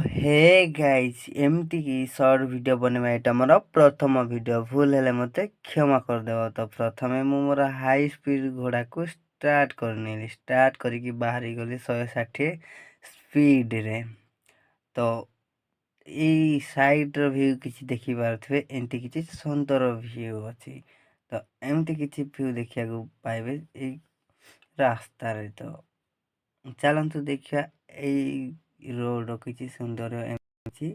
ହେ guys, ଏମିତିକି short video ବନେଇବା ଏଇଟା ମୋର ପ୍ରଥମ ଭିଡ଼ିଓ। ଭୁଲ ହେଲେ ମୋତେ କ୍ଷମା କରିଦେବ। ତ ପ୍ରଥମେ ମୁଁ ମୋର ହାଇ ସ୍ପିଡ଼ ଘୋଡ଼ାକୁ ଷ୍ଟାର୍ଟ କରିନେଲି। ଷ୍ଟାର୍ଟ କରିକି ବାହାରି ଗଲି 160 ସ୍ପିଡ଼ରେ। ତ ଏଇ ସାଇଡ଼ର ଭ୍ୟୁ କିଛି ଦେଖିପାରୁଥିବେ, ଏମିତି କିଛି ସୁନ୍ଦର ଭ୍ୟୁ ଅଛି। ତ ଏମିତି କିଛି ଭ୍ୟୁ ଦେଖିବାକୁ ପାଇବେ ଏଇ ରାସ୍ତାରେ। ତ ଚାଲନ୍ତୁ ଦେଖିବା ଏଇ ରୋଡ଼ର କିଛି ସୁନ୍ଦର କିଛି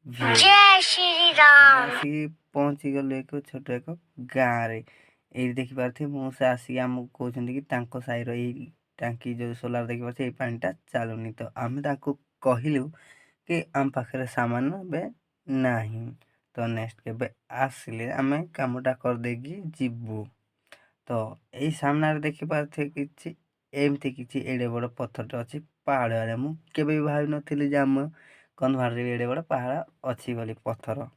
ଭ୍ୟୁ। ଜୟ ଶ୍ରୀ ରାମ। ଆସିକି ପହଞ୍ଚିଗଲୁ ଏକ ଛୋଟ ଏକ ଗାଁରେ। ଏଇଠି ଦେଖିପାରୁଥିବେ, ମଉସା ଆସିକି ଆମକୁ କହୁଛନ୍ତି କି ତାଙ୍କ ସାହିର ଏଇ ଟାଙ୍କି, ଯେଉଁ ସୋଲାର ଦେଖିପାରୁଥିବେ, ଏଇ ପାଣିଟା ଚାଲୁନି। ତ ଆମେ ତାଙ୍କୁ କହିଲୁ କି ଆମ ପାଖରେ ସାମାନ ଏବେ ନାହିଁ, ତ ନେକ୍ସଟ କେବେ ଆସିଲେ ଆମେ କାମଟା କରିଦେଇକି ଯିବୁ। ତ ଏଇ ସାମ୍ନାରେ ଦେଖିପାରୁଥିବେ, କିଛି ଏମିତି କିଛି ଏଡ଼େ ବଡ଼ ପଥରଟେ ଅଛି ପାହାଡ଼ ଆଡ଼େ। ମୁଁ କେବେ ବି ଭାବିନଥିଲି ଯେ ଆମ କନ୍ଧମାଳରେ ବି ଏଡ଼େ ବଡ଼ ପାହାଡ଼ ଅଛି ବୋଲି ପଥର।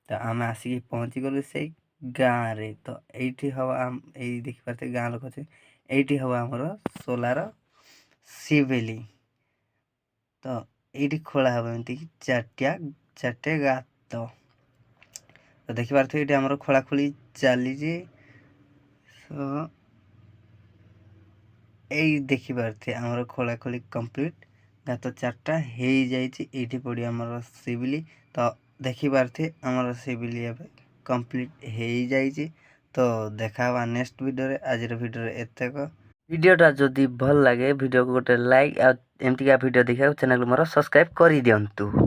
ତ ଆମେ ଆସିକି ପହଞ୍ଚିଗଲୁ ସେଇ ଗାଁରେ। ତ ଏଇଠି ହବ, ଏଇ ଦେଖିପାରୁଥିବେ ଗାଁ ଲୋକ ଅଛି, ଏଇଠି ହବ ଆମର ସୋଲାର ସିବିଲି। ତ ଏଇଠି ଖୋଳା ହବ ଏମିତିକି ଚାରିଟା ଚାରିଟା ଗାତ। ତ ଦେଖିପାରୁଥିବେ, ଏଇଠି ଆମର ଖୋଳାଖୋଳି ଚାଲିଛି। ତ ଏଇ ଦେଖିପାରୁଥିବେ, ଆମର ଖୋଳାଖୋଳି କମ୍ପ୍ଲିଟ୍, ଗାତ ଚାରିଟା ହେଇଯାଇଛି। ଏଇଠି ପଡ଼ିବ ଆମର ସିବିଲି। ତ ଦେଖିପାରୁଥିବେ, ଆମର ସିବିଲି ଏବେ କମ୍ପ୍ଲିଟ୍ ହେଇଯାଇଛି। ତ ଦେଖା ହେବା ନେକ୍ସଟ ଭିଡ଼ିଓରେ। ଆଜିର ଭିଡ଼ିଓରେ ଏତକ। ଭିଡ଼ିଓଟା ଯଦି ଭଲ ଲାଗେ, ଭିଡ଼ିଓକୁ ଗୋଟେ ଲାଇକ୍ ଆଉ ଏମିତିକା ଭିଡ଼ିଓ ଦେଖିବାକୁ ଚ୍ୟାନେଲ୍ ମୋର ସବସ୍କ୍ରାଇବ୍ କରିଦିଅନ୍ତୁ।